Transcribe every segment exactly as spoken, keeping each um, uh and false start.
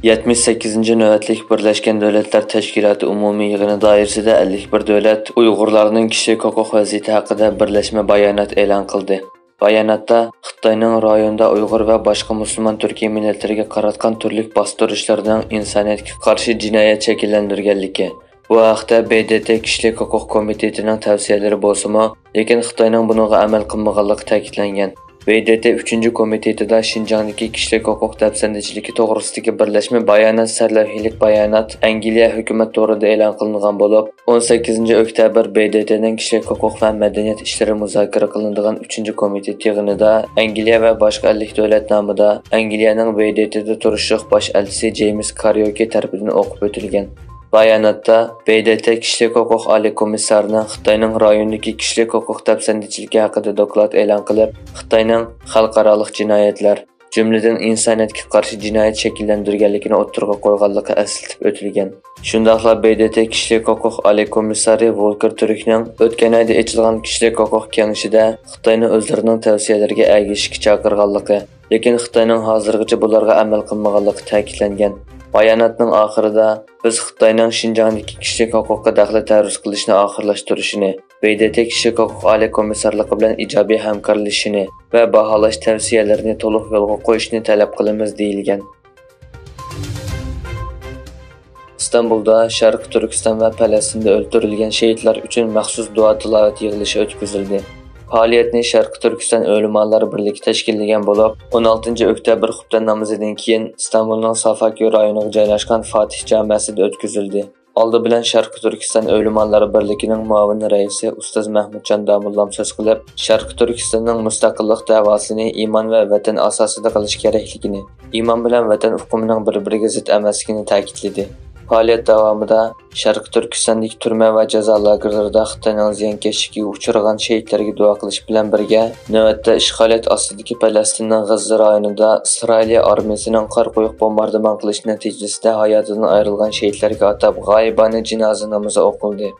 يەتمىش سەككىزىنچى نۆۋەتلىك بىرلەشكەن دۆلەتلەر تەشكىلاتى ئومۇمىي يىغىنى دائىرىسىدە ئەللىك بىر دۆلەت ئۇيغۇرلارنىڭ كىشىلىك ھوقۇق ۋەزىيىتى ھەققىدە بىرلەشمە بايانات ئېلان قىلدى. باياناتتا خىتاينىڭ رايوندا ئۇيغۇر ۋە باشقا مۇسۇلمان تۈركىي مىللەتلەرگە قاراتقان تۈرلۈك باستۇرۇشلىرىنىڭ ئىنسانىيەتكە قارشى جىنايەت شەكىللەندۈرگەنلىكى، بۇ ھەقتە ب د ت كىشىلىك ھوقۇق كومىتېتىنىڭ تەۋسىيەلىرى بولسىمۇ، لېكىن خىتاينىڭ بۇنىڭغا ئەمەل قىلمىغانلىقى تەكىتلەنگەن. ب د ت ئۈچىنچى كومىتېتىدا شىنجاڭدىكى كىشىلىك ھوقۇق دەپسەندىچىلىكى توغرىسىدىكى بىرلەشمە بايانات سەرلەۋھىلىك بايانات ئەنگلىيە ھۆكۈمەت تورىدا ئېلان قىلىنغان بولۇپ، ئون سەككىزىنچى ئۆكتەبىر ب د ت نىڭ كىشىلىك ھوقۇق ۋە مەدەنىيەت ئىشلىرى مۇزاكىرە قىلىنىدىغان ئۈچىنچى كومىتېت يىغىنىدا ئەنگلىيە ۋە باشقا ئەللىك دۆلەت نامىدا ئەنگلىيەنىڭ ب د ت دا تۇرۇشلۇق باش ئەلچىسى جېيمىس كاريوكى تەرىپىدىن ئوقۇپ ئۆتۈلگەن. باياناتتا ب د ت كىشىلىك ھوقۇق ئالىي كومىسسارىنىڭ خىتاينىڭ رايوندىكى كىشىلىك ھوقۇق دەپسەندىچىلىكى ھەققىدە دوكلات ئېلان قىلىپ، خىتاينىڭ خەلقئارالىق جىنايەتلەر، جۈملىدىن ئىنسانىيەتكە قارشى جىنايەت شەكىللەندۈرگەنلىكىنى ئوتتۇرىغا قويغانلىقى ئەسلىتىپ ئۆتۈلگەن. شۇنداقلا ب د ت كىشىلىك ھوقۇق ئالىي كومىسسارى ۋولكېر تۈركنىڭ ئۆتكەن ئايدا ئېچىلغان كىشىلىك ھوقۇق كېڭىشىدە خىتاينى ئۆزلىرىنىڭ تەۋسىيەلىرىگە ئەگىشىشكە چاقىرغانلىقى، لېكىن خىتاينىڭ ھازىرغىچە بۇلارغا ئەمەل قىلمىغانلىقى تەكىتلەنگەن. باياناتنىڭ ئاخىرىدا، بىز خىتاينىڭ شىنجاڭدىكى كىشىلىك ھوقۇققا دەخلى تەرۇز قىلىشنى ئاخىرلاشتۇرۇشىنى، ب د ت كىشىلىك ھوقۇق ئالىي كومىسسارلىقى بىلەن ئىجابىي ھەمكارلىشىشىنى ۋە باھالاش تەۋسىيەلىرىنى تولۇق يولغا قويۇشنى تەلەپ قىلىمىز، دېيىلگەن. ئىستانبۇلدا شەرقىي تۈركىستان ۋە پەلەستىندە ئۆلتۈرۈلگەن شېھىتلار ئۈچۈن مەخسۇس دۇئا تىلاۋەت يىغىلىشى ئۆتكۈزۈلدى. پائالىيەتنى شەرقىي تۈركىستان ئۆلىمالار بىرلىكى تەشكىللىگەن بولۇپ، ئون ئالتىنچى ئۆكتەبىر خۇپتەن نامىزىدىن كېيىن ئىستانبۇلنىڭ سافاكىيو رايونىغا جايلاشقان فاتىھ جامەسىدە ئۆتكۈزۈلدى. ئالدى بىلەن شەرقىي تۈركىستان ئۆلىمالار بىرلىكىنىڭ مۇئاۋىن رەئىسى ئۇستاز مەھمۇتجان داموللام سۆز قىلىپ، شەرقىي تۈركىستاننىڭ مۇستەقىللىق دەۋاسىنى ئىمان ۋە ۋەتەن ئاساسىدا قىلىش كېرەكلىكىنى، ئىمان بىلەن ۋەتەن ئۇقۇمىنىڭ بىر-بىرىگە زىت ئەمەسلىكىنى تەكىتلىدى. پائالىيەت داۋامىدا شەرقىي تۈركىستاندىكى تۈرمە ۋە جازا لاگېرلىرىدا خىتاينىڭ زىيانكەشلىكىگە ئۇچرىغان شېھىتلەرگە دۇئا قىلىش بىلەن بىرگە، نۆۋەتتە ئىشغالىيەت ئاستىدىكى پەلەستىننىڭ غەززە رايونىدا ئىسرائىلىيە ئارمىيىسىنىڭ قارا قويۇق بومباردىمان قىلىشى نەتىجىسىدە ھاياتىدىن ئايرىلغان شېھىتلەرگە ئاتاپ غايىبانە جىنازا نامىزى ئوقۇلدى.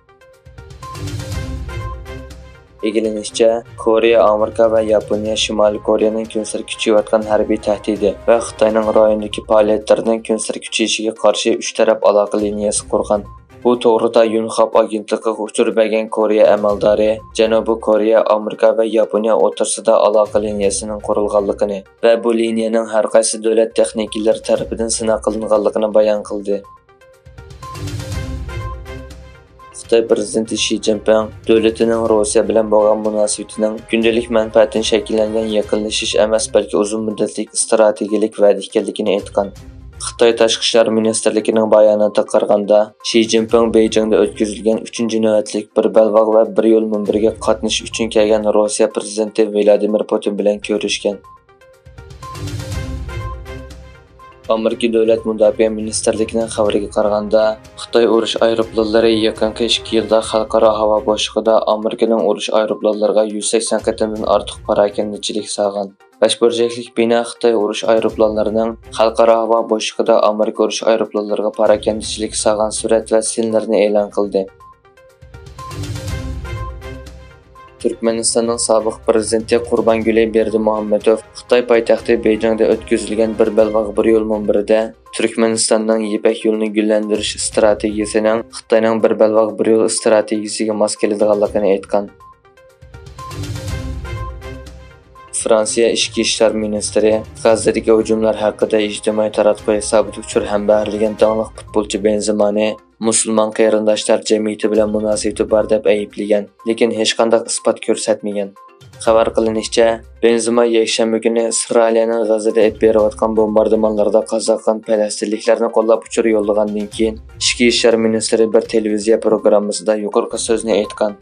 ئىگىلىنىشىچە، كورېيە ئامېرىكا ۋە ياپونىيە شىمالىي كورېيەنىڭ كۈنسېرى كۈچىيىۋاتقان ھەربىي تەھدىتى ۋە خىتاينىڭ رايوندىكى پائالىيەتلىرىنىڭ كۈنسېرى كۈچىيىشىگە قارشى ئۈچ تەرەپ ئالاقە لىنىيەسى قۇرغان. بۇ توغرىدا يونخاپ ئاگېنتلىقىغا ئۇچۇر بەرگەن كورېيە ئەمەلدارى جەنۇبىي كورېيە ئامېرىكا ۋە ياپونىيە ئوتتۇرىسىدا ئالاقە لىنىيەسىنىڭ قۇرۇلغانلىقىنى ۋە بۇ لىنىيەنىڭ ھەر قايسى دۆلەت تېخنىكلىرى تەرىپىدىن سىناق قىلىنغانلىقىنى بايان قىلدى. خىتاي پىرېزىدېنتى شى جىنپىڭ دۆلىتىنىڭ روسىيە بىلەن بولغان مۇناسىۋىتىنىڭ كۈندىلىك مەنپەئەتتىن شەكىللەنگەن يېقىنلىشىش ئەمەس، بەلكى ئۇزۇن مۇددەتلىك ئىستراتېگىيەلىك ۋەدە ئىكەنلىكىنى ئېيتقان. خىتاي تاشقى ئىشلار مىنىستىرلىكىنىڭ باياناتىغا قارىغاندا، شى جىنپىڭ بېيجىڭدا ئۆتكۈزۈلگەن ئۈچىنچى نۆۋەتلىك بىر بەلباغ ۋە بىر يول مۇنبىرىگە قاتنىشىش ئۈچۈن كەلگەن روسىيە پىرېزىدېنتى ۋلادىمىر پۇتىن بىلەن كۆرۈشكەن. ئامېرىكا دۆلەت مۇداپىئە مىنىستىرلىكىنىڭ خەۋىرىگە قارىغاندا، خىتاي ئۇرۇش ئايروپىلانلىرى يېقىنقى ئىككى يىلدا خەلقئارا ھاۋا بوشلۇقىدا ئامېرىكىنىڭ ئۇرۇش ئايروپىلانلىرىغا يۈز سەكسەن قېتىمدىن ئارتۇق پاراكەندىچىلىك سالغان. بەش بۇرجەكلىك بىنا خىتاي ئۇرۇش ئايروپىلانلىرىنىڭ خەلقئارا ھاۋا بوشلۇقىدا ئامېرىكا ئۇرۇش ئايروپىلانلىرىغا پاراكەندىچىلىك سالغان سۈرەت ۋە سىنلىرىنى ئېلان قىلدى. تۈركمەنىستاننىڭ سابىق پىرېزىدېنتى قۇربانگۈلى بېردىمۇھەممەتوف خىتاي پايتەختى بېيجىڭدا ئۆتكۈزۈلگەن بىر بەلباغ بىر يول مۇنبىرىدە تۈركمەنىستاننىڭ يىپەك يولىنى گۈللەندۈرۈش ئىستراتېگىيىسىنىڭ خىتاينىڭ بىر بەلباغ بىر يول ئىستراتېگىيىسىگە ماس كېلىدىغانلىقىنى ئېيتقان. فرانسىيە ئىچكى ئىشلار مىنىستىرى غەززىدىكى ھۇجۇملار ھەققىدە ئىجتىمائىي تاراتقۇ ھېسابىدا ئۇچۇر ھەمبەھىرلىگەن داڭلىق پۇتبولچى بېنزېمانى مۇسۇلمان قېرىنداشلار جەمئىيىتى بىلەن مۇناسىۋىتى بار دەپ ئەيىبلىگەن، لېكىن ھېچقانداق ئىسپات كۆرسەتمىگەن. خەۋەر قىلىنىشىچە، بېنزېما يەكشەنبە كۈنى ئىسرائىلىيەنىڭ غەززىدە ئېلىپ بېرىۋاتقان بومباردىمانلىرىدا قازا قىلغان پەلەستىنلىكلەرنى قوللاپ ئۇچۇر يوللىغاندىن كېيىن، ئىچكى ئىشلار مىنىستىرى بىر تېلېۋىزىيە پروگراممىسىدا يۇقىرىقى سۆزنى ئېيتقان.